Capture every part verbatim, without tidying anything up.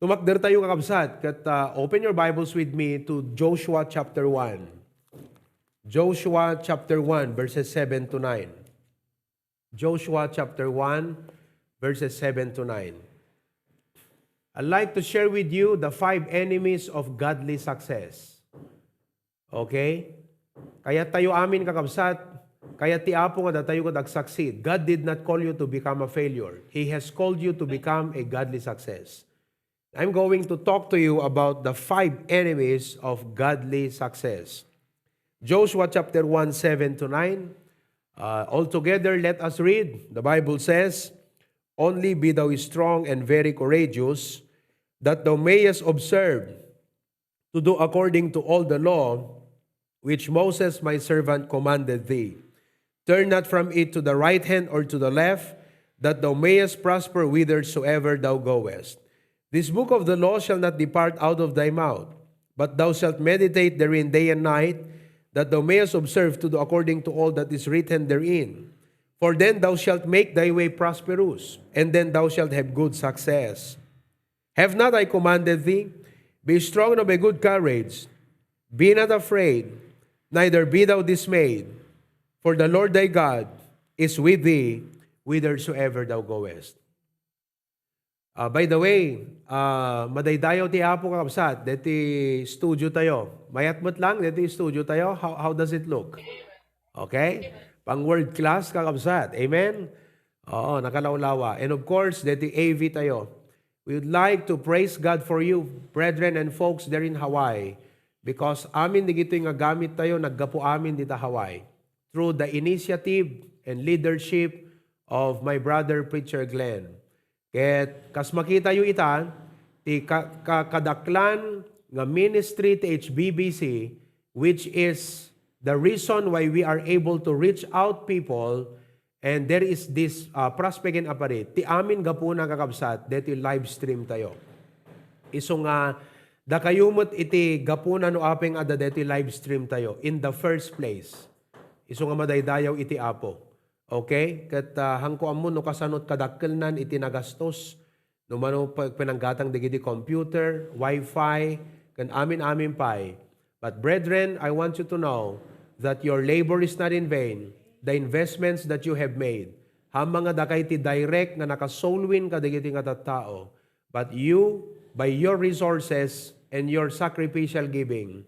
Tumakder tayo, kakabsat, ket, ah, open your Bibles with me to Joshua chapter one. Joshua chapter one, verses seven to nine. Joshua chapter one, verses seven to nine. I'd like to share with you the five enemies of godly success. Okay? Kayat tayo amin, kakabsat, kayat ti Apo nga datayo ket ag-succeed. God did not call you to become a failure. He has called you to become a godly success. I'm going to talk to you about the five enemies of godly success. Joshua chapter one, seven to nine. Uh, all together, let us read. The Bible says, "Only be thou strong and very courageous, that thou mayest observe to do according to all the law which Moses my servant commanded thee. Turn not from it to the right hand or to the left, that thou mayest prosper whithersoever thou goest. This book of the law shall not depart out of thy mouth, but thou shalt meditate therein day and night, that thou mayest observe to do according to all that is written therein. For then thou shalt make thy way prosperous, and then thou shalt have good success. Have not I commanded thee? Be strong and of a good courage. Be not afraid, neither be thou dismayed, for the Lord thy God is with thee whithersoever thou goest." Ah, by the way, ah, madaydayaw ti Apo, kakabsat, deti studio tayo. Mayat met lang deti studio tayo. How, how does it look? Okay? Pang world class, kakabsat. Amen? Oo, nakalawlawa. And of course, deti A V tayo. We would like to praise God for you, brethren and folks there in Hawaii, because amin digitoy nga gamit tayo, naggapu amin dita Hawaii through the initiative and leadership of my brother Preacher Glenn. Ket kas makitayo ita, ti ka-, ka-, kadaklan nga ministry ti H B B C, which is the reason why we are able to reach out people, and there is this, uh, Prospect in Aparri. Ti amin gapuna, kakabsat, deti live stream tayo. Isu nga, dakayo met iti gapuna no apay nga adda deti live stream tayo in the first place. Isu nga madaydayaw iti Apo. Okay? Ket, ah, hanko ammo no kasano kadakkelnan iti nagastos. No mano pa-, pinanggatang dagiti computer, wifi, ken amin-amin pay. But brethren, I want you to know that your labor is not in vain. The investments that you have made, ammang nga dakay ti direct nga naka-soul win kadagiti nga tattao. But you, by your resources and your sacrificial giving,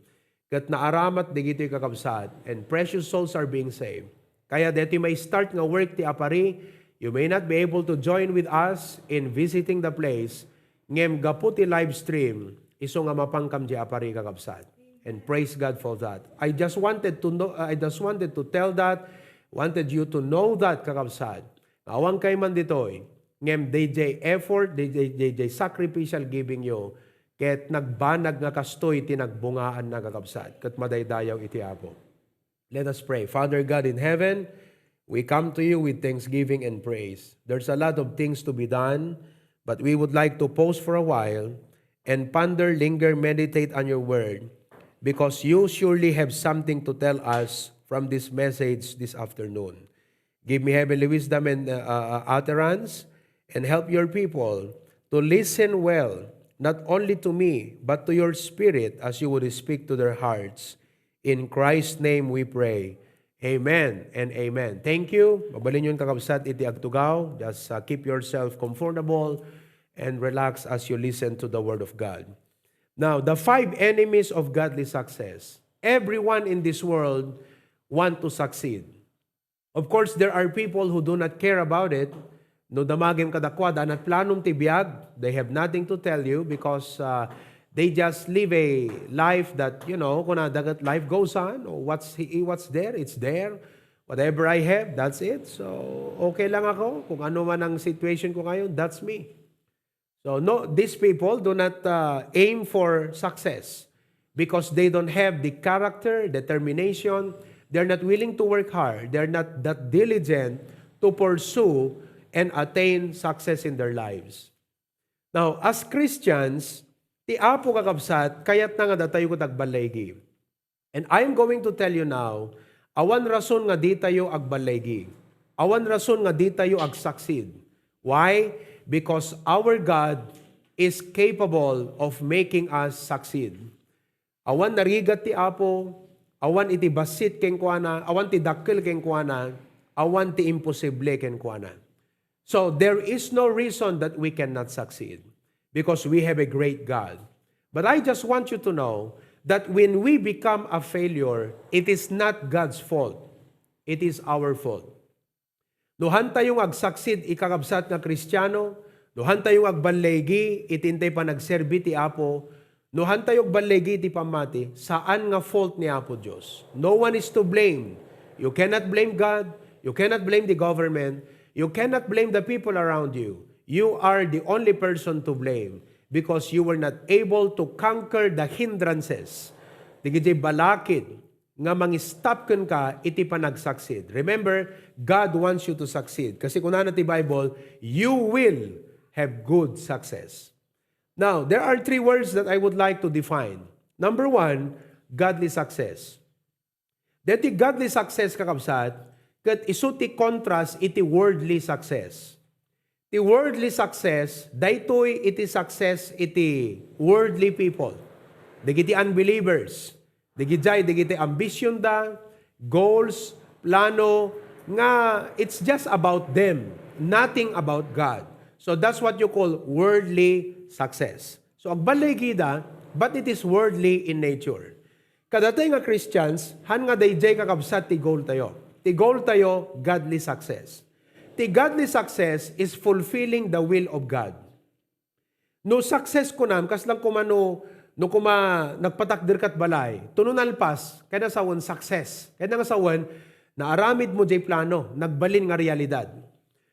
ket naaramat dagitoy, kakabsat, and precious souls are being saved. Kaya deti may start nga work ti Aparri, you may not be able to join with us in visiting the place, ngem gapu ti live stream, isu nga mapankam di Aparri, kakabsat. And praise God for that. I just wanted to know, I just wanted to tell that, wanted you to know that, kakabsat. Awan kay man ditoy, ngem D J effort, D J, D J sacrificial giving you, ket nagbanag nga kastoy ti nagbungaan na, kakabsat, ket madaydayaw iti Apo. Let us pray. Father God in heaven, we come to you with thanksgiving and praise. There's a lot of things to be done, but we would like to pause for a while and ponder, linger, meditate on your word, because you surely have something to tell us from this message this afternoon. Give me heavenly wisdom and, uh, uh, utterance, and help your people to listen well, not only to me, but to your spirit as you would speak to their hearts. In Christ's name we pray. Amen and amen. Thank you. Mabalin yon, kakabsat, iti agtugaw. Just, uh, keep yourself comfortable and relax as you listen to the Word of God. Now, the five enemies of godly success. Everyone in this world want to succeed. Of course, there are people who do not care about it. No damagem kadakuada, adda planom ti biag, they have nothing to tell you because, uh, they just live a life that, you know, kunada ket life goes on. Oh, what's he-, what's there, it's there. Whatever I have, that's it. So, okay lang ako. Kung ano man ang situation ko ngayon, that's me. So, no, these people do not, uh, aim for success because they don't have the character, determination. They're not willing to work hard. They're not that diligent to pursue and attain success in their lives. Now, as Christians, ti Apo, kakabsat, kayatna nga datayo ket agballaygi. And I am going to tell you now, awan rason nga ditayo agballaygi. Awan rason nga ditayo agsucceed. Why? Because our God is capable of making us succeed. Awan narigat ti Apo, awan iti bassit kenkuana, awan ti dakkel kenkuana, awan ti imposible kenkuana. So there is no reason that we cannot succeed because we have a great God. But I just want you to know that when we become a failure, it is not God's fault. It is our fault. No hantayo nga agsaksid, ikakabsat nga Kristiano, no hantayo nga agballigi iti intay panagserbi ti Apo, no hantayo agballigi iti pammati, saan nga fault ni Apo Dios. No one is to blame. You cannot blame God. You cannot blame the government. You cannot blame the people around you. You are the only person to blame because you were not able to conquer the hindrances. Dagiti balakid nga mangistop kenka iti panagsucceed. Remember, God wants you to succeed. Kasi kunana ti Bible, "You will have good success." Now, there are three words that I would like to define. Number one, godly success. Deti godly success, kakabsat, ket isu ti contrast iti worldly success. Ti worldly success, daytoy iti success iti worldly people. Dagiti unbelievers, dagijay, dagiti ambition da, goals, plano, nga it's just about them, nothing about God. So that's what you call worldly success. So agballigida, but it is worldly in nature. Kadatayo nga Christians, han nga dayjay, kakabsat, ti goal tayo. Ti goal tayo, godly success. Ti godly success is fulfilling the will of God. No success kunam, kas lang kuma no, no kuma nagpatakder kat balay, tuno nalpas, kaya nasawan success. Kaya nasawan, naaramid mo jay plano, nagbalin nga realidad.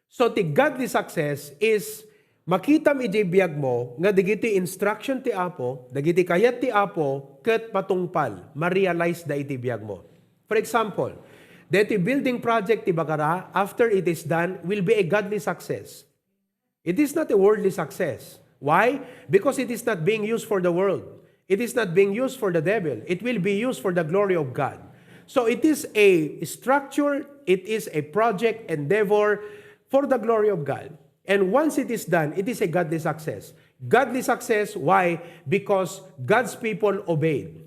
So, ti godly success is makitam iti biag mo nga dagiti instruction ti Apo, dagiti kayat ti Apo, ket patungpal, ma-realize da iti biag mo. For example, deti building project ti Bagara, after it is done, will be a godly success. It is not a worldly success. Why? Because it is not being used for the world. It is not being used for the devil. It will be used for the glory of God. So it is a structure, it is a project endeavor for the glory of God. And once it is done, it is a godly success. Godly success, why? Because God's people obeyed.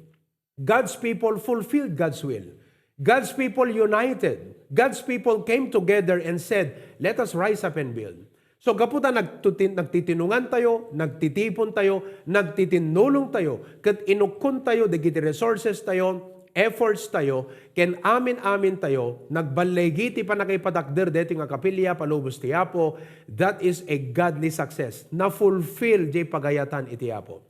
God's people fulfilled God's will. God's people united. God's people came together and said, "Let us rise up and build." So, gapu ta nagtutin-, nagtitinungan tayo, nagtitipon tayo, nagtitinnulong tayo, ket inukkon tayo dagiti resources tayo, efforts tayo, ken amin-amin tayo, nagballigiti pannakaipatakder deti nga kapilya palubos ti Apo, that is a godly success. Na-fulfill jay pagayatan iti Apo.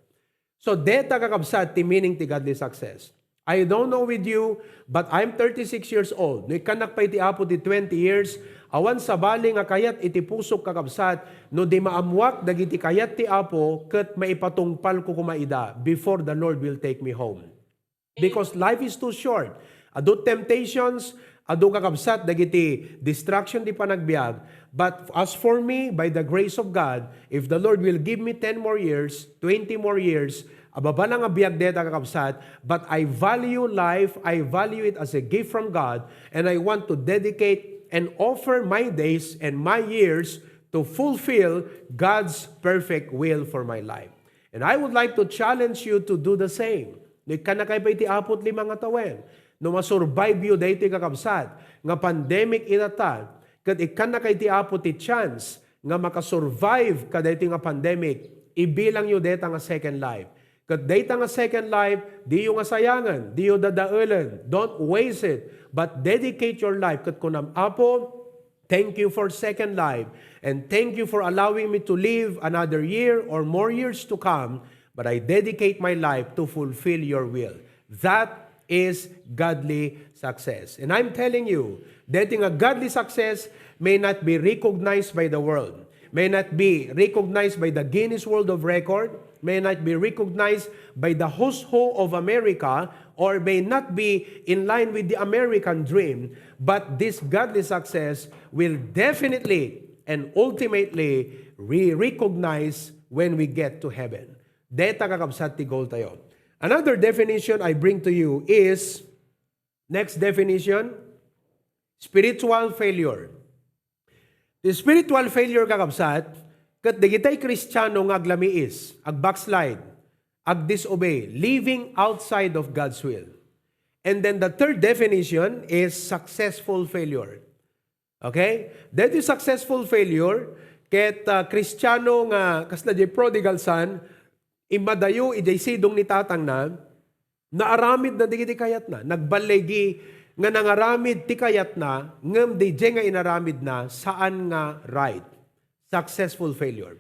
So, deta, kakabsat, ti meaning ti godly success. I don't know with you, but I'm thirty-six years old. No ikkannak pay ti Apo ti twenty years, awan sabali nga kayat iti pusok, kakabsat, no di maammuak dagiti kayat ti Apo, ket maipatungpalko koma ida before the Lord will take me home. Because life is too short. Adu temptations, adu, kakabsat, dagiti distraction ti panagbiag. But as for me, by the grace of God, if the Lord will give me ten more years, twenty more years, ababa lang a biag deta, kakabsat, but I value life, I value it as a gift from God, and I want to dedicate and offer my days and my years to fulfill God's perfect will for my life. And I would like to challenge you to do the same. No ikkannak pay ti Apo ti lima nga tawen, no masurvive yo daytoy, kakabsat, nga pandemic itata, ket ikkannak ti Apo ti chance nga makasurvive kadaytoy nga pandemic, ibilang yo deta nga second life. Ket dayta nga second life, diyo nga sayangen, diyo dadaelen, don't waste it, but dedicate your life. Ket kunam, "Apo, thank you for second life, and thank you for allowing me to live another year or more years to come, but I dedicate my life to fulfill your will." That is godly success. And I'm telling you, deti nga godly success may not be recognized by the world, may not be recognized by the Guinness World of Record, may not be recognized by the who's who of America, or may not be in line with the American dream, but this godly success will definitely and ultimately be recognized when we get to heaven. Deta, kakabsat, ti goal tayo. Another definition I bring to you is, next definition, spiritual failure. The spiritual failure, kakabsat, Ket dagitay Kristiano nga aglamiis, agbackslide, agdisobey, living outside of God's will. And then the third definition is successful failure. Okay? That is successful failure, ket, ah, Kristiano nga kasla diay prodigal son, immadayo idiay sidong ni tatangna, naaramid na dagiti kayatna, nagballigi nga nangaramid ti kayatna, ngem diay nga inaramid na, saan nga right. Successful failure.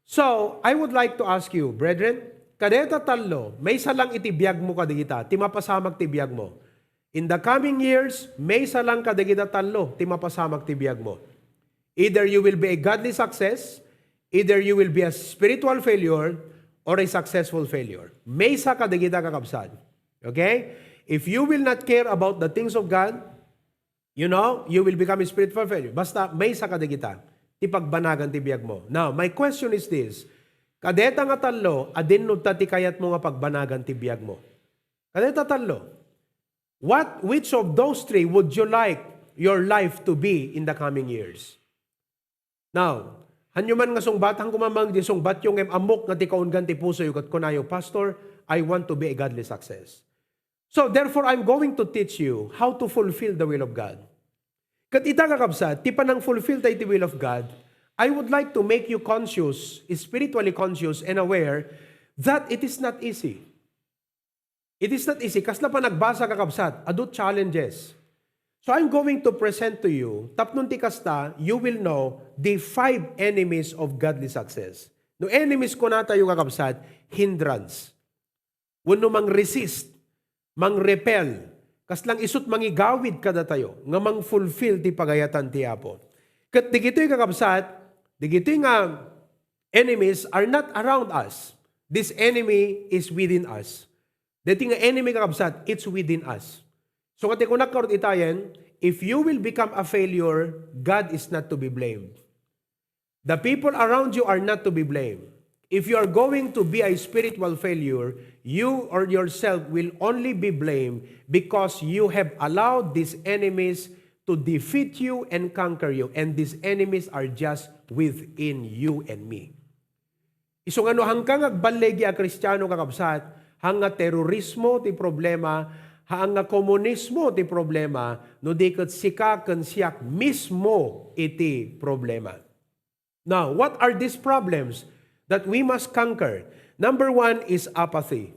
So, I would like to ask you, brethren, kadeta tallo, maysa lang iti biagmo kadagita, ti mapasamak ti biagmo. In the coming years, maysa lang kadagita tallo ti mapasamak ti biagmo. Either you will be a godly success, either you will be a spiritual failure, or a successful failure. Maysa kadagita, kakabsat. Okay? If you will not care about the things of God, you know, you will become a spiritual failure. Basta, maysa kadagita ti pagbanagan ti biagmo. Now, my question is this. Kadeta nga tallo, adinno ta ti kayatmo nga pagbanagan ti biagmo? Kadeta tallo. What, which of those three would you like your life to be in the coming years? Now, hanyo man nga sungbat, hanko man di sungbatyo ngem ammok nga ti kaunggan ti pusoyo ket kunayo, "Pastor, I want to be a godly success." So, therefore, I'm going to teach you how to fulfill the will of God. Ket ita, kakabsat, ti panang-fulfill tayo ti will of God, I would like to make you conscious, spiritually conscious and aware that it is not easy. It is not easy. Kasla panagbasa, kakabsat, adu challenges. So I'm going to present to you, tapno ti kasta, you will know the five enemies of godly success. No enemies kunatayo, kakabsat, hindrance. Wenno mang-resist, mang-repel, kasla isut' mangigawid kadatayo nga mang-fulfill ti pagayatan ti Apo. Ket digitoy, kakabsat, digitoy nga enemies are not around us. This enemy is within us. Daytoy nga enemy, kakabsat, it's within us. So, nga ti kunak karud itayen, if you will become a failure, God is not to be blamed. The people around you are not to be blamed. If you are going to be a spiritual failure, you or yourself will only be blamed because you have allowed these enemies to defeat you and conquer you. And these enemies are just within you and me. Isu nga no, haanka nga agballigi a Kristiano, kakabsat, haan nga terorismo ti problema, haan nga komunismo ti problema, no di ket sika ken siak mismo iti problema. Now, what are these problems that we must conquer? Number one is apathy.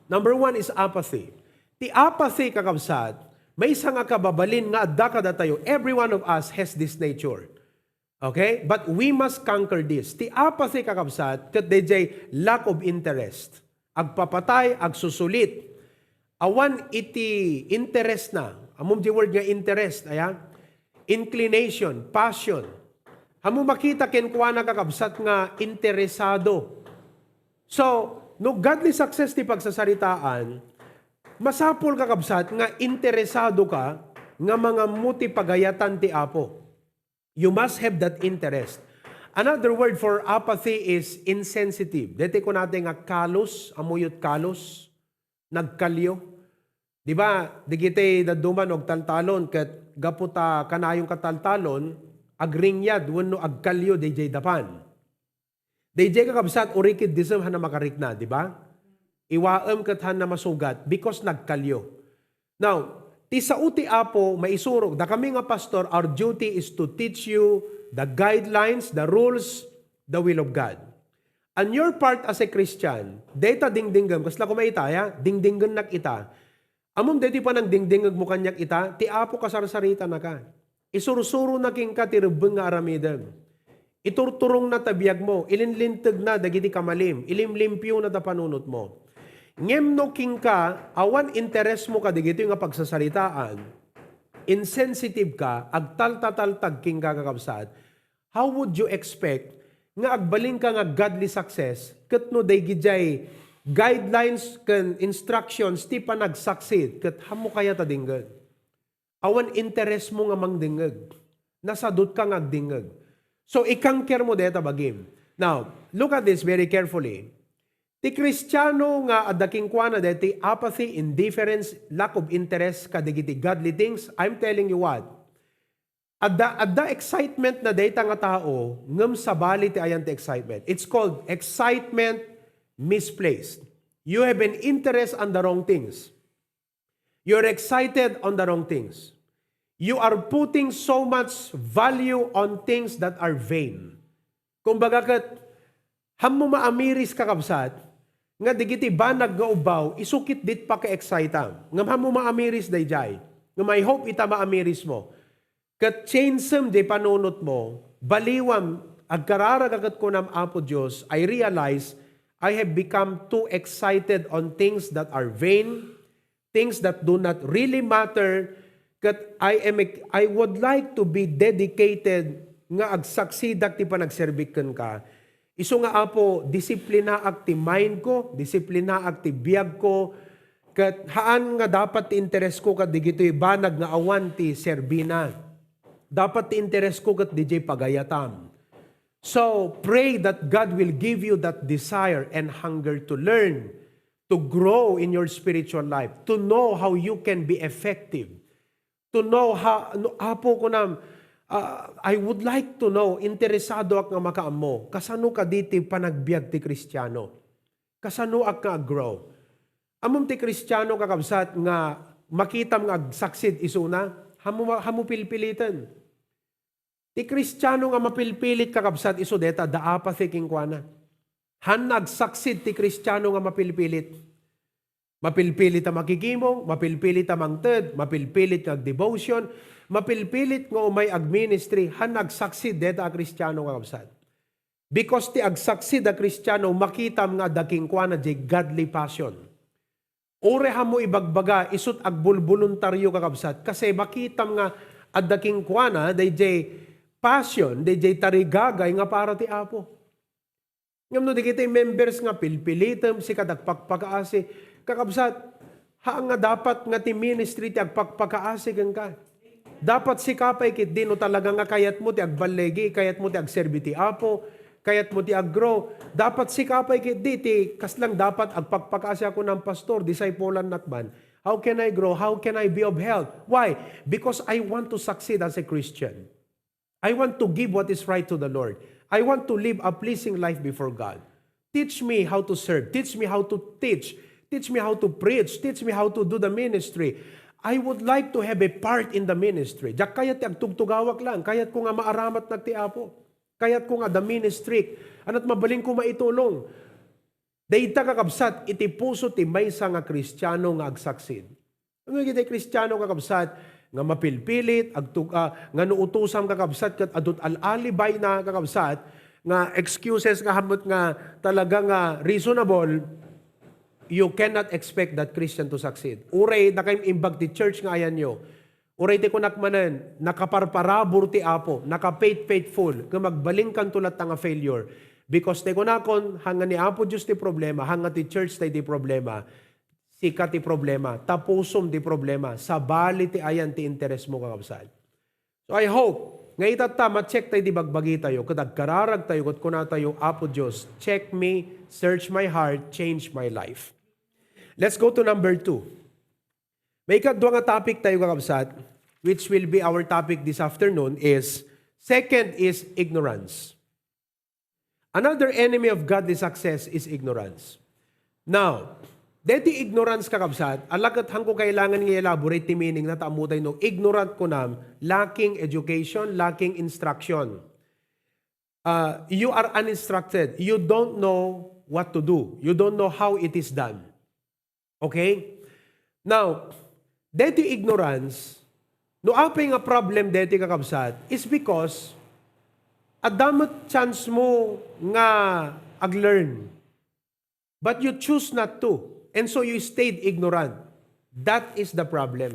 Number one is apathy. Ti apathy, kakabsat, maysa nga kababalin nga adda kadatayo. Every one of us has this nature. Okay? But we must conquer this. Ti apathy, kakabsat, ket dayjay lack of interest. Agpapatay, agsusulit. Awan iti interest na. Ammom ti word nga interest, aya? Inclination, passion. Ammom, makita kenkuana, kakabsat, nga interesado. So, no godly success ti pagsasaritaan, masapul, kakabsat, nga interesado ka nga mangammo ti pagayatan ti Apo. You must have that interest. Another word for apathy is insensitive. Daytoy kunatayo nga callous, ammom ti callous, nagkalio. Di ba, dagiti dadduma no agtaltalon, ket gapu ta kanayonka taltalon, agringyad wenno agkalio dayjay dapan. Dayjay, kakabsat, urikid disem haan a makarikna, di ba? Iwaem ket haan a masugat because nagkalio. Now, ti sao ti Apo maisurok, dakami nga pastor, our duty is to teach you the guidelines, the rules, the will of God. On your part as a Christian, dayta dingdinggem, kasla koma ita, ya? Dingdinggennak ita. Ammom daytoy panangdingdingegmo kaniak ita, ti Apo kasarsaritanaka. Isursurona kenka ti rebbeng nga aramidem. Iturturongna ta biagmo, ilinlintegna dagiti kamalim, ilimlimpiona ta panunotmo. Ngem no kenka, awan interesmo kadagitoy nga pagsasaritaan, insensitive ka, agtaltataltag kenka, kakabsat, how would you expect nga agbalinka nga godly success ket no dayjay guidelines ken instructions ti panagsucceed ket haanmo kayat a dinggen? Awan interesmo nga mangdingngeg. Nasadutka nga agdingngeg. So, i-conquer mo dayta bagim. Now, look at this very carefully. Ti Kristiano nga adda kenkuana daytoy apathy, indifference, lack of interest kadagiti godly things, I'm telling you what, Adda, adda excitement na dayta nga tao, ngem sabali ti ayan ti excitement. It's called excitement misplaced. You have an interest on the wrong things. You're excited on the wrong things. You are putting so much value on things that are vain. Kumbaga ket, hammo maamiris, kakabsat, nga digiti banag nga ubbaw, isu ketdi ti paka-excite-am. Ngem hammo maamiris daydiay. Ngem I hope ita maamirismo. Ket change-em diay panunotmo, baliwam, agkararag a ket kunam, "Apo Dios, I realize I have become too excited on things that are vain, things that do not really matter, ket I am ex-, I would like to be dedicated nga agsaksidak ti panagserbik kenka." Isu nga, Apo, disiplinaak ti mind ko, disiplinaak ti biag ko, ket haan nga dapat ti interes ko ket digitoy banag nga awan ti serbina. Dapat ti interes ko ket didiay pagayatam. So, pray that God will give you that desire and hunger to learn, to grow in your spiritual life, to know how you can be effective, to know how, no, Apo, kunam, ah, I would like to know, interesadoak nga makaammo, kasano kadi ti panagbiag ti Kristiano? Kasanoak nga ag-grow? Ammom ti Kristiano, kakabsat, nga makitam nga agsucceed isuna, hammo, hammo pilpiliten. Ti Kristiano nga mapilpilit, kakabsat, isu dayta adda apathy kenkuana. Haanna agsucceed ti Kristiano nga mapilpilit. Mapilpilit a makigimong, mapilpilit a mangted, mapilpilit nga agdevotion, mapilpilit nga umay agministry, haanna agsucceed dayta a Kristiano, kakabsat. Because ti agsucceed a Kristiano, makitam nga adda kenkuana diay godly passion. Uray hammo ibagbaga, isut' agbulboluntario, kakabsat, kasi makitam nga adda kenkuana daydiay passion, daydiay tarigagay nga para ti Apo. Ngem no dagiti members nga pilpilitem, sika ti agpakpakaasi, kakabsat, haan nga dapat nga ti ministry ti agpakpakaasi kenka. Dapat sika pay ketdi, no talaga nga kayatmo ti agballigi, kayatmo ti agserbi ti Apo, kayatmo ti ag-grow. Dapat sika pay ketdi ti kaslang dapat agpakpakaasi a kunam, "Pastor, disciple-an nak man. How can I grow? How can I be of help?" Why? Because I want to succeed as a Christian. I want to give what is right to the Lord. I want to live a pleasing life before God. Teach me how to serve. Teach me how to teach. Teach me how to preach. Teach me how to do the ministry. I would like to have a part in the ministry. Diak kayat ti agtugtugawak lang. Kayatko nga maaramatnak ti Apo. Kayatko nga adda ministry. Ania ti mabalinko maitulong? Dayta, kakabsat, iti puso ti maysa nga Kristiano nga agsucceed. Ano iti Kristiano, kakabsat, nga mapilpilit, agtug-, ah, nga no utosam, kakabsat, ket adu ti al-alibayna, kakabsat, nga excuses nga hamut nga talaga nga reasonable, you cannot expect that Christian to succeed. Uray dakay imbag ti church nga ayanyo. Uray ti kunak manen, nakaparparabur ti Apo, naka-faith-faithful, ngem agbalinkanto latta nga failure. Because ti kunakon, haan nga ni Apo Dios ti problema, haan nga ti church ti problema, sika ti problema, ta pusom ti problema, sabali ti ayan ti interesmo, kakabsat. So I hope nga itatta, ma-check tayo ti bagbagitayo, ket agkararagtayo, ket kunatayo, "Apo Dios, check me, search my heart, change my life." Let's go to number two. Maikadua nga topic tayo, kakabsat, which will be our topic this afternoon is, second is ignorance. Another enemy of godly success is ignorance. Now, deti ignorance, kakabsat, ala ket haanko kailangan nga i-elaborate ti meaning na, ta ammotay no ignorant kunam, lacking education, lacking instruction. Uh, you are uninstructed. You don't know what to do. You don't know how it is done. Okay? Now, deti ignorance, no apay nga problem deti, kakabsat, is because adda met chance mo nga ag-learn. But you choose not to. And so you stayed ignorant. That is the problem.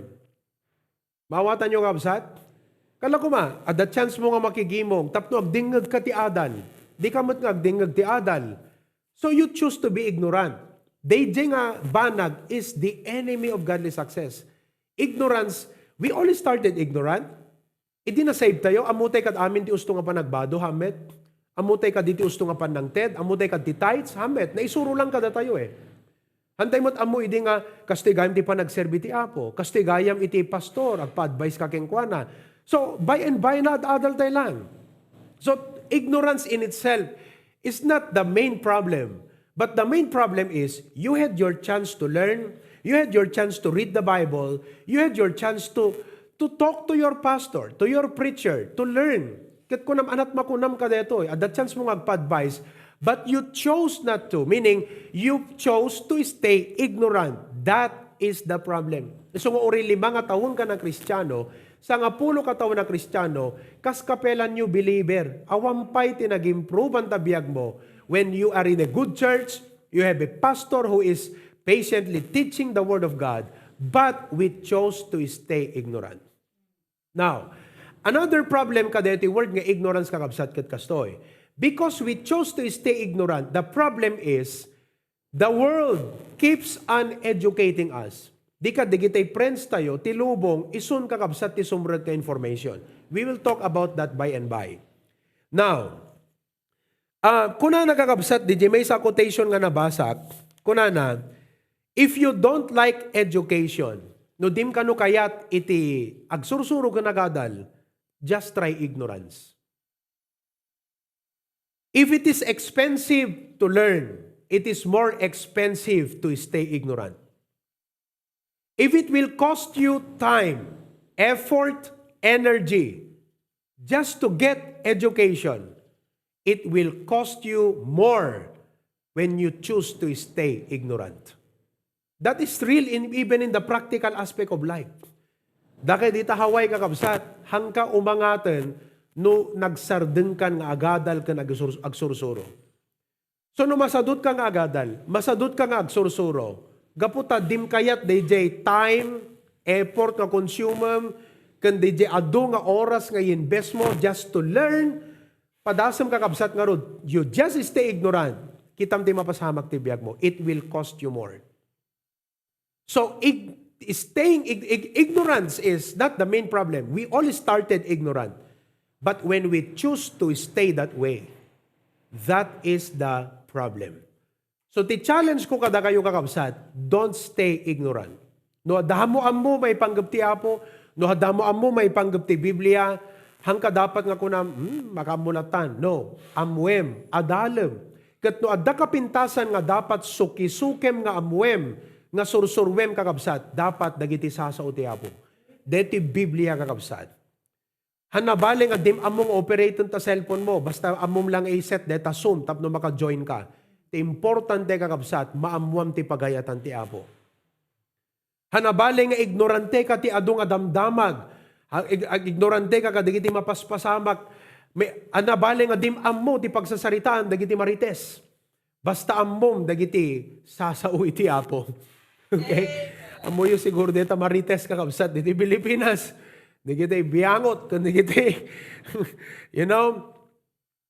Maawatanyo, kakabsat? Kala koma, adda chance mo nga makigimong tapno agdingngeg ka ti adal. Dika met nga agdingngeg ti adal. So you choose to be ignorant. Daydiay nga banag is the enemy of godly success. Ignorance, we all started ignorant. Idi na-save tayo, ammotay kad amin ti usto nga panagbado, hammet? Ammotay kad iti usto nga panangted? Ammotay kad ti tithes, hammet? Naisuro lang kadatayo eh. Haantay met ammo idi nga, "Kastoy gayam ti panagserbi ti Apo. Kastoy gayam iti pastor, agpa-advise ka kenkuana." So, by and by, naad-adal tayo lang. So, ignorance in itself is not the main problem. But the main problem is, you had your chance to learn, you had your chance to read the Bible, you had your chance to, to talk to your pastor, to your preacher, to learn. Ket kunam, anat makunam ka detoy, adda chance mo nga agpa-advise, but you chose not to, meaning, you chose to stay ignorant. That is the problem. Isu nga uri lima nga tawen ka nga Kristiano, sangapulo ka tawen nga Kristiano, kas kapelan new believer, awan pay ti nag-improve-an ta biag mo. When you are in a good church, you have a pastor who is patiently teaching the Word of God, but we chose to stay ignorant. Now, another problem kadaytoy word nga ignorance, kakabsat, ket kastoy. Because we chose to stay ignorant, the problem is, the world keeps on educating us. Di ka, dagiti friends tayo, ti lubong, isun, kakabsat, ti sumrek nga information. We will talk about that by and by. Now, ah, kunana, kakabsat, diay maysa a quotation nga nabasak, kunana, "If you don't like education, no dim kano kayat iti agsursuro ken agadal, just try ignorance." If it is expensive to learn, it is more expensive to stay ignorant. If it will cost you time, effort, energy, just to get education, it will cost you more when you choose to stay ignorant. That is real in, even in the practical aspect of life. Dakay dita Hawaii, kakabsat, hangka umangaten no nagsardengkan nga agadal ken agsur-, agsursuro. So, no masadutka nga agadal, masadutka nga agsursuro, gapu ta dim kayat dayjay time, effort nga consumem, ken dayjay adu nga oras nga i-invest mo just to learn, padasem, kakabsat, ngarud, you just stay ignorant. Kitam ti mapasamak ti biag mo. It will cost you more. So, ig-, staying ig-, ig-, ignorance is not the main problem. We all started ignorant. But when we choose to stay that way, that is the problem. So, ti challenge ko kadakayo, kakabsat, don't stay ignorant. No adda mo ammo maipanggep ti Apo, no adda mo ammo maipanggep ti Biblia, hangka dapat nga kunam, "Hmm, makaammo latan." No, ammuem, adalem. Ket no adda kapintasan nga dapat sukisukem nga ammuem, nga sursuruem, kakabsat, dapat dagiti sasao ti Apo. Deti Biblia, kakabsat. Hanna bale nga dim ammo nga operaten ta cellphone mo, basta ammom lang i-set deta Zoom tapno maka-join ka. Ti importante, kakabsat, maammuam ti pagayatan ti Apo. Hanna bale nga ignorante ka ti adu nga damdamag, ha-, ig-, ag-, ignorante ka kadagiti mapaspasamak, may, hanna bale nga dim ammo ti pagsasaritaan dagiti marites. Basta ammom dagiti sasao iti Apo. Okay? Ammoyo siguro dita marites, kakabsat, diti Pilipinas. Dagiti biangot, ken dagiti, you know?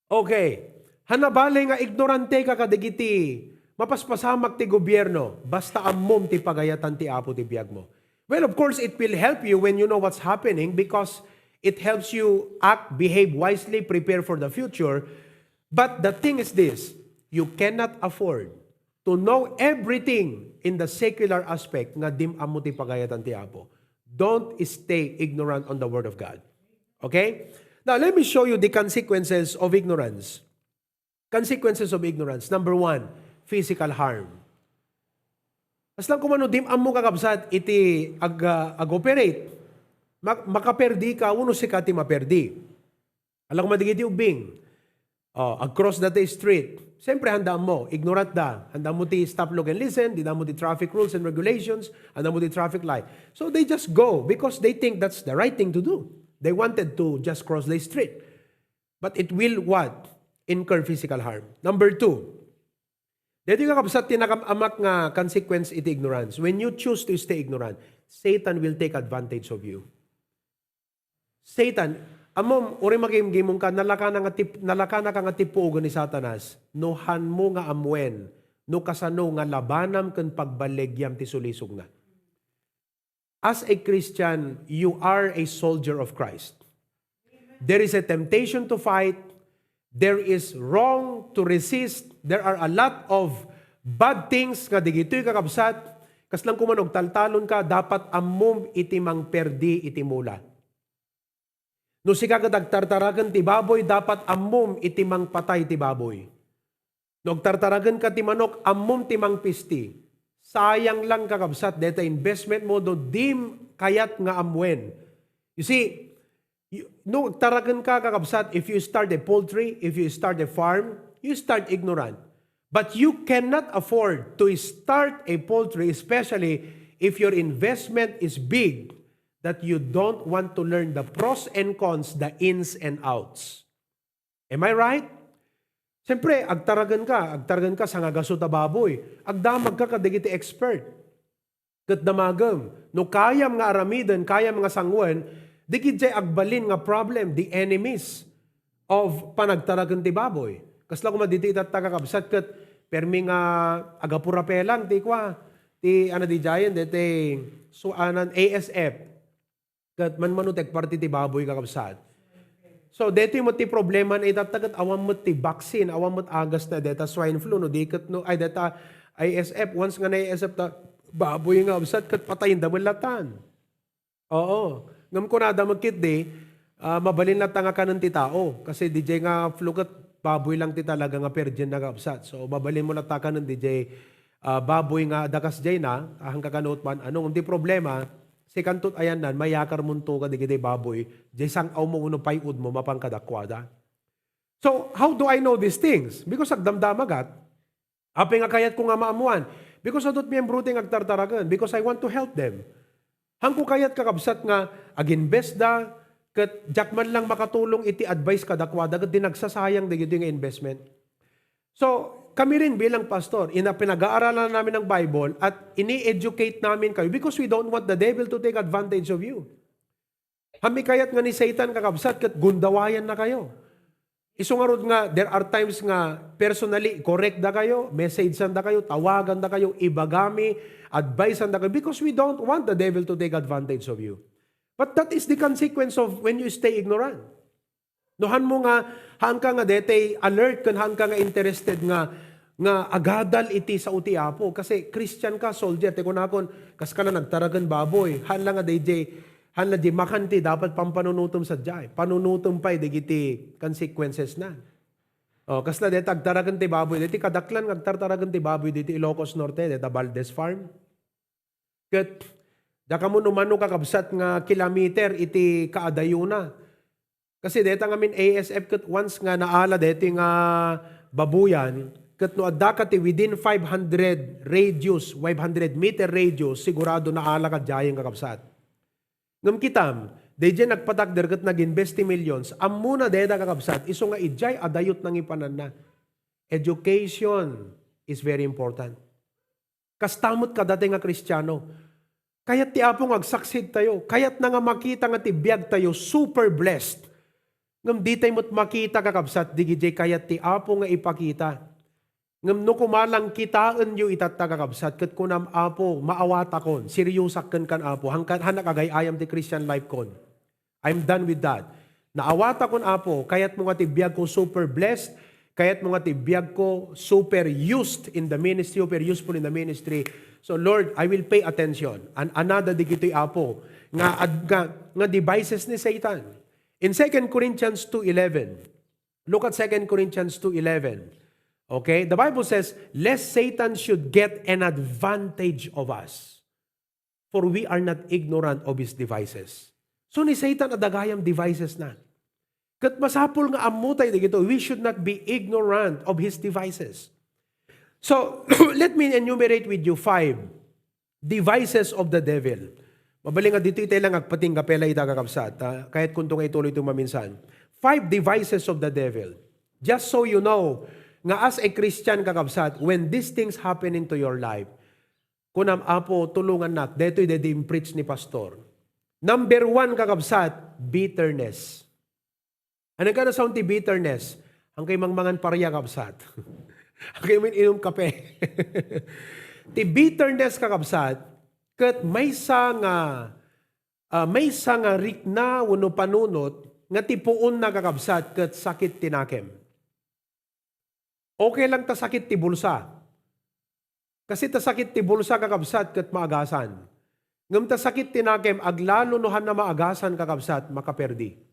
Okay. Hanna bale nga ignorante ka kadagiti mapaspasamak ti gobierno, basta ammom ti pagayatan ti Apo ti biag mo. Well, of course, it will help you when you know what's happening because it helps you act, behave wisely, prepare for the future. But the thing is this, you cannot afford to know everything in the secular aspect nga dim ammo ti pagayatan ti Apo. Don't stay ignorant on the Word of God. Okay? Now, let me show you the consequences of ignorance. Consequences of ignorance. Number one, physical harm. Kasla koma no dim ammo, kakabsat, iti ag-, ah, ag-operate, mak-, makaperdi ka, wenno sika ti maperdi. Ala koma dagiti ubbing. Oh, ag-cross da ti street. Siyempre, handa mo. Ignorant da. Handa mo ti stop, look, and listen. Di da mo ti traffic rules and regulations. Handa mo ti traffic light. So they just go because they think that's the right thing to do. They wanted to just cross the street. But it will what? Incur physical harm. Number two, daytoy, kakabsat, ti nakam-amak nga consequence iti ignorance. When you choose to stay ignorant, Satan will take advantage of you. Satan, ammom, uray magimgimong ka, nalakana nga tip-, nalakanaka nga tippuogen ni Satanas, no hanmo nga ammuen, no kasano nga labanam ken pagballegiam ti sulisogna. As a Christian, you are a soldier of Christ. There is a temptation to fight. There is wrong to resist. There are a lot of bad things nga digitoy, kakabsat. Kasla koma no agtaltalon ka, dapat ammom iti mangperdi iti mula. No sika ket agtartaraken ti baboy, dapat ammom iti mangpatay ti baboy. No agtartaraken ka ti manok, ammom ti mangpisti. Sayang lang, kakabsat, deta investment mo no dim kayat nga ammuen. You see, you, no agtaraken ka, kakabsat, if you start a poultry, if you start a farm, you start ignorant. But you cannot afford to start a poultry, especially if your investment is big, that you don't want to learn the pros and cons, the ins and outs. Am I right? Siyempre, agtaragen ka, agtaragen ka sangagasut a baboy. Agdamag ka kadagiti expert. Ket damagem, no kayam nga aramiden, kayam nga sanguen, di gidjay agbalin nga problem, the enemies of panagtaragen ti baboy. Kasla koma ditoy itatta, kakabsat, ket permi nga agapurapelang ti kua, ti ano dijayen, deti, so, anan, A S F. Ket manmano ti agparti ti baboy, kakabsat. So, detoy met ti problema na itatta ket awan met ti vaccine, awan met agasna deta swine flu, no, di ket no, ay, deta I S F, once nga na-I S F ta, baboy nga, kabsat, ket patayen da met latan. Oo. Ngem kunada met ketdi, ah, mabalin latta nga kanen ti tao. Kasi didiay nga flu ket baboy lang ti talaga nga virgin na, kabsat. So, mabalin mo latta kanen didiay, ah, baboy nga adda kasdiay na, ah, hangka kanut man. Ano, ngem ti problema, sikanto ayannan, mayakar monto kadagiti baboy, diay sang-aw mo wenno pay-od mo mapan kadakuada. So, how do I know these things? Because agdamdamagat. Apay nga kayatko nga maammuan? Because adut miyembro ti nga agtartaraken. Because I want to help them. Hanko kayat, kakabsat, nga aginvest da, ket diak man lang makatulong iti advice kadakuada, ket di nagsasayang dagitoy nga investment. So, kami rin bilang pastor, ina-, pinag-aaralan namin ang Bible at ini-educate namin kayo because we don't want the devil to take advantage of you. Hammi kayat nga ni Satan, kakabsat, ket gundawayan na kayo. Isu ngarud nga, there are times nga personally, correct da kayo, message da kayo, tawagan da kayo, ibagami, advice da kayo, because we don't want the devil to take advantage of you. But that is the consequence of when you stay ignorant. No, han mo nga, haan ka nga detay alert, ken haan ka nga interested nga, nga agadal iti sao ti Apo. Kasi Christian ka, soldier, ti kunakon, kas ka na nagtaragen baboy, haan lang nga dayjay, haan la di makan ti dapat pampanunutom sadiay. Panunutom pay dagiti consequences na. O, kasla deta agtaragen ti baboy, deti kadaklan nga agtartaragen ti baboy diti Ilocos Norte, deta Valdez Farm. Ket, daka mo numano, kakabsat, nga kilometer iti kaadayona. Kasi deta ngamin A S F ket once nga naala deti nga babuyan, ket no adda ka ti within five hundred radius, five hundred meter radius, sigurado naala ka diayen, kakabsat. Ngem kitam, daydiay nagpatakder ket nag-invest ti millions, ammona dayta, kakabsat, isu nga idiay adayot nangipananna. Education is very important. Kasta met kadata nga Kristiano. Kayat ti Apo nga agsaksid tayo. Kayat na nga makita nga ti biag tayo super blessed. Ngem ditay met makita, kakabsat, digidiay kayat ti Apo nga ipakita. Ngem no kumalang kitaenyo itatta, kakabsat, ket kunam, "Apo, maawatakon, seriosak kenkan, Apo, hangkan, hanak agay-ayam ti Christian life kon." I'm done with that. Naawatakon, Apo, kayatmo nga ti biag ko super blessed, kayatmo nga ti biag ko super used in the ministry, super useful in the ministry. So, Lord, I will pay attention. An-, another digitoy, Apo, nga, ad-, nga, nga devices ni Satan. In Second Corinthians two eleven, look at Second Corinthians two eleven. Okay? The Bible says, "Lest Satan should get an advantage of us." For we are not ignorant of his devices. So ni Satan adda gayam devices na. Ket masapul nga ammo tayo dagito. We should not be ignorant of his devices. So, let me enumerate with you five devices of the devil. Mabalin nga ditoy tayo lang agpatingga pela ita, kakabsat, ha? Kayatko nga ituloy ito maminsan. Five devices of the devil. Just so you know, nga as a Christian, kakabsat, when these things happen into your life, kunam, "Apo, tulungannak." Daytoy daydi in-preach ni pastor. Number one, kakabsat, bitterness. Ano ka na sound ti bitterness? Ang kay mangmangan paria, kabsat. Ang kay min-inom kape. Ti bitterness, kakabsat, ket maysa nga, ah, maysa nga rikna wenno panunot nga ti puonna, kakabsat, ket sakit ti nakem. Okay lang ta sakit ti bulsa. Kasi ta sakit ti bulsa, kakabsat, ket maagasan. Ngem ta sakit ti nakem, aglalo no hanna maagasan, kakabsat, makaperdi.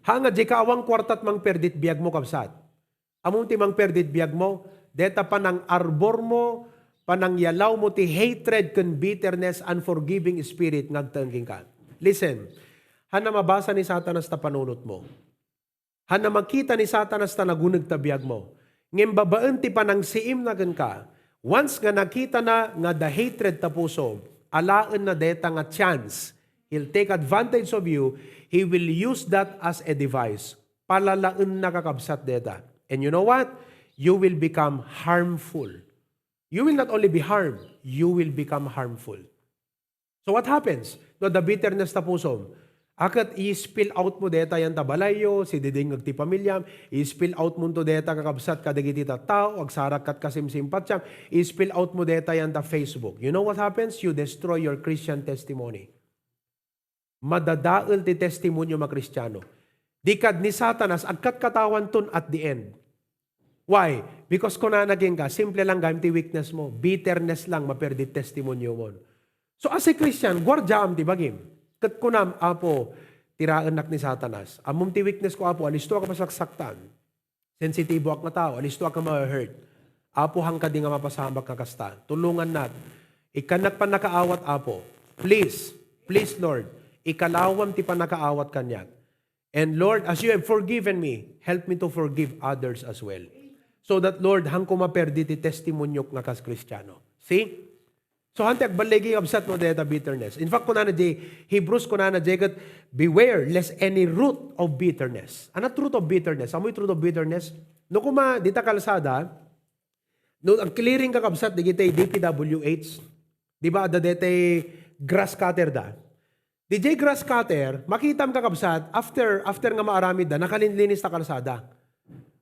Ha nga, dika awan kuartat mangperdit biagmo, kabsat. Ammom ti mangperdit biagmo, deta panang-arbor mo, panangyalaw mo ti hatred ken bitterness, unforgiving spirit nga agtaeng kenka. Listen, hanna mabasa ni Satanas ta panunot mo. Hanna makita ni Satanas ta naguneg ta biag mo. Ngem babaen ti panangsiimna kenka, once nga nakita na nga the hatred ta puso, alaen na deta nga chance. He'll take advantage of you. He will use that as a device. Palalaen na, kakabsat, deta. And you know what? You will become harmful. You will not only be harmed, you will become harmful. So what happens? No, the bitterness ta pusom. Akat i-spill out mo deta yan ta balayyo, si didingag ti pamilyam, i-spill out mo to deta, kakabsat, kadagiti tattao, agsarak kat kasimsimpatiam, i-spill out mo deta yan ta Facebook. You know what happens? You destroy your Christian testimony. Madadael ti testimonyo a Kristiano. Di kad ni Satanas, agkatkatawan ton at the end. Why? Because kunana kenka, simple lang gayam ti weakness mo. Bitterness lang, maperdi testimonyomon. So as a Christian, guardiaam ti bagim. Ket kunam, Apo, tiraennak ni Satanas. Ammom ti weakness ko, Apo, alisto ak a masaksaktan. Sensitibo ak nga tao, alisto ak a ma-hurt. Apo, han kadi nga mapasamak nga kasta. Tulongannak. Ikkannak pannakaawat, Apo. Please, please, Lord, ikalawam ti pannakaawat kaniak. And Lord, as you have forgiven me, help me to forgive others as well. So that, Lord, hanko maperdi ti testimonyok nga kas Kristiano. See? So, han ti agballigi, kabsat, no, deta bitterness. In fact, kunana di Hebrews, kunana di ket, "Beware lest any root of bitterness." Ano root of bitterness? Amoy root of bitterness? No, kuma, dita kalsada, no, ang clearing, kakabsat, digitay D P W H, di ba, adda detay grass cutter da? D J grass cutter, makitam, kakabsat, after, after nga maaramid da, nakalinlinis ta kalsada.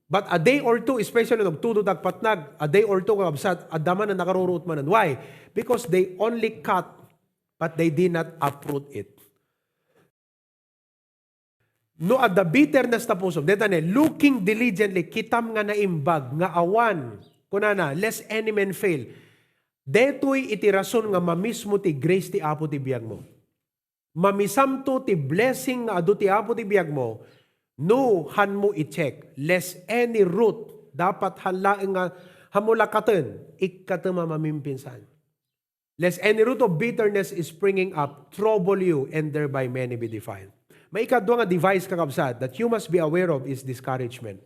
But a day or two, especially no agtudo ta agpatnag, a day or two, kakabsat, adda man a nakaruruot manen. Why? Because they only cut, but they did not uproot it. No adda bitterness ta pusom, deta ne, looking diligently, kitam nga naimbag, nga awan, kunana, lest any man fail. Detoy iti rason nga mamismo ti grace ti Apo ti biagmo. Mamisamto ti blessing nga adu ti Apo ti biagmo, no, hanmo i-check, lest any root, dapat han laeng nga hanmo lakaten, ikkatem a mamimpinsan. Lest any root of bitterness is springing up, trouble you, and thereby many be defiled. Maikadua nga device, kakabsat, that you must be aware of is discouragement.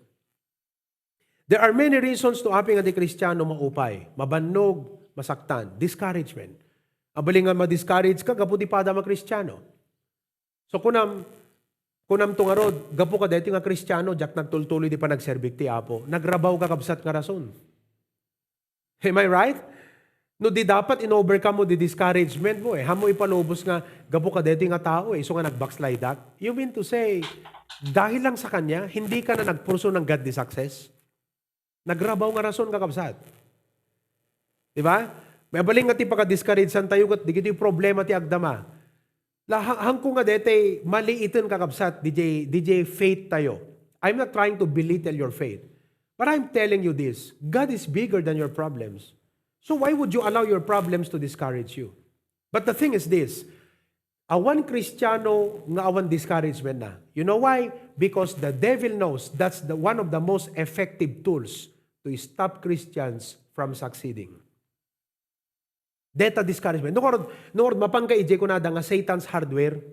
There are many reasons no apay nga ti Kristiano maupay, mabannog, masaktan, discouragement. Abalin nga ma-discourage ka gapu ti padam a Kristiano. So kunam, kunam to ngarud, gapu kadaytoy nga Kristiano, diak nagtultuloy di panagserbik ti Apo. Nagrabaw, kakabsat, nga rason. Am I right? No di dapat in-overcome mo di discouragement mo eh. Hanmo ipalubos nga gapu kadaytoy nga tao eh, isu nga nag-backslide ak. You mean to say, dahil lang sa kanya, hindi ka na nagpursue ng godly success? Nagrabaw nga rason, kakabsat. Di ba? Mabalin nga ti pagka-discourage-an tayo ket digitoy problema ti agdama. La, ha-, hanko nga detay maliiten, kakabsat, D J, D J faith tayo. I'm not trying to belittle your faith. But I'm telling you this, God is bigger than your problems. So why would you allow your problems to discourage you? But the thing is this, awan Kristiano nga awan discouragement na. You know why? Because the devil knows that's the, one of the most effective tools to stop Christians from succeeding. Deta discouragement. No, ngarud, no, ngarud, mapanka ijay kunada nga Satan's hardware.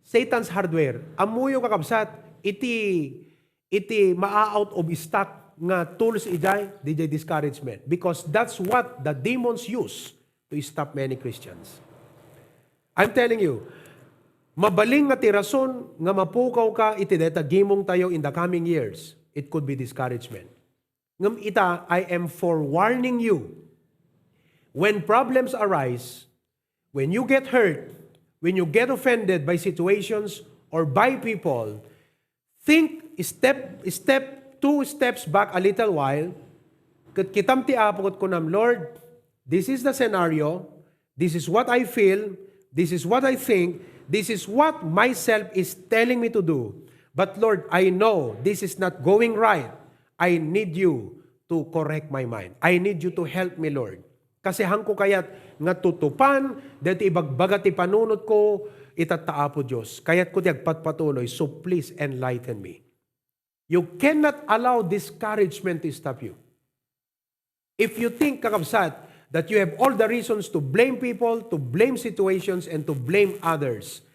Satan's hardware. Ammoyo, kakabsat, iti, iti maa-out of stock nga tools ijay, D J discouragement. Because that's what the demons use to stop many Christians. I'm telling you, mabalin nga ti rason nga mapukaw ka iti deta gimong tayo in the coming years, it could be discouragement. Ngem ita, I am forewarning you. When problems arise, when you get hurt, when you get offended by situations or by people, think step, step, two steps back a little while. Ket kitam ti Apo ket kunam, "Lord, this is the scenario. This is what I feel. This is what I think. This is what myself is telling me to do. But Lord, I know this is not going right. I need you to correct my mind. I need you to help me, Lord." Kasi hanko kayat nga tutupan daytoy ibagbaga ti panunotko, Itatta, Apo Dios, kayatko ti agpatpatuloy, so please enlighten me. You cannot allow discouragement to stop you. If you think, kakabsat, that you have all the reasons to blame people, to blame situations, and to blame others,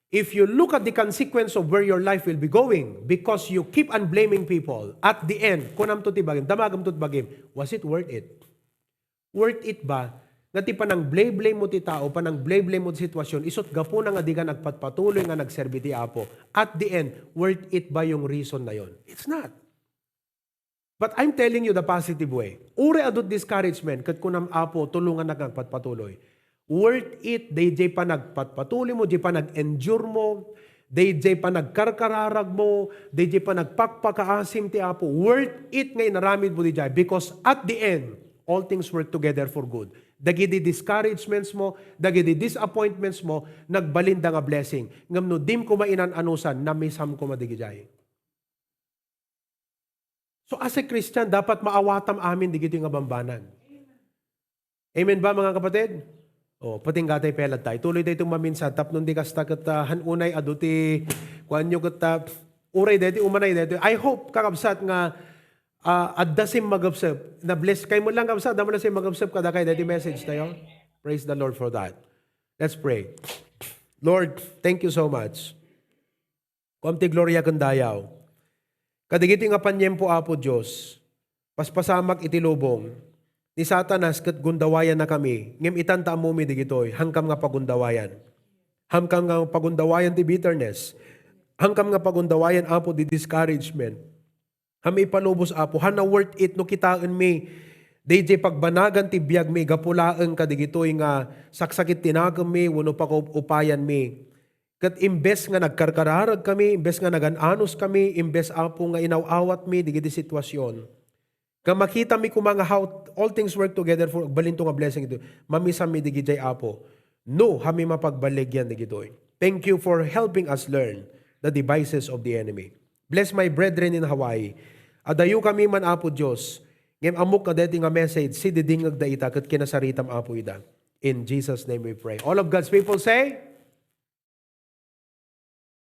if you look at the consequence of where your life will be going because you keep on blaming people, at the end, kunam to ti bagim, damagam to ti bagim, was it worth it? Worth it ba nga ti panang-blame-blame mo ti tao, panang-blame-blame mo ti sitwasyon, isut gapuna nga di ka nagpatpatuloy nga nagserbi ti Apo? At the end, worth it ba yung reason na yon? It's not. But I'm telling you the positive way. Uray adut discouragement, ket kunam, Apo, tulungannak nga agpatpatuloy. Worth it, dayjay panagpatpatuloy mo, dayjay panag-endure mo, dayjay panagkarkararag mo, dayjay panagpakpakaasim ti Apo. Worth it nga inaramid mo dayjay, because at the end, all things work together for good. Dagiti discouragements mo, dagiti disappointments mo, nagbalinda nga blessing. Ngem no dim koma inan-anusan, namisam koma dagijay. So, as a Christian, dapat maawatam amin dagitoy nga bambanag. Amen ba, mga kapatid? O, patinggatay pay latta. Ituloy daytoy maminsan, tapno di kasta ket, ah, han unay adu ti kuanyo ket, ah, uray daytoy, umanay daytoy. I hope, kakabsat, nga, ah, adda simmagepsep. Na-bless kay mo lang, kabsat, adda mo na simmagepsep kadakay daytoy message tayo. Praise the Lord for that. Let's pray. Lord, thank you so much. Kuam ti gloria ken dayaw. Kadagiti nga paniempo, Apo Dios, paspasamak iti lubong ni Satanas ket gundawayannakami, ngem itan ta ammomi dagitoy, hankam nga pagundawayan. Hankam nga pagundawayan ti bitterness. Hankam nga pagundawayan, Apo, ti discouragement. Ham ipalubos, Apo, hana worth it no kitaenmi dayjay pagbanagan ti biagmi gapu laeng kadagitoy nga saksakit ti nakemmi wenno pakaup-upayanmi. Ket imbes nga nagkarkararag kami, imbes nga nagan-anus kami, imbes, Apo, nga inaw-awatmi dagiti sitwasyon, nga makitami koma nga how all things work together for agbalinto nga blessing ito, mamisammi dagijay, Apo. No, hami mapagbaligyan dagitoy. Thank you for helping us learn the devices of the enemy. Bless my brethren in Hawaii. Adayo kami man, Apo Dios. Ngem ammok nga daytoy nga message, sididingngegda ita ket kinasaritam, Apo, ida. In Jesus' name we pray. All of God's people say,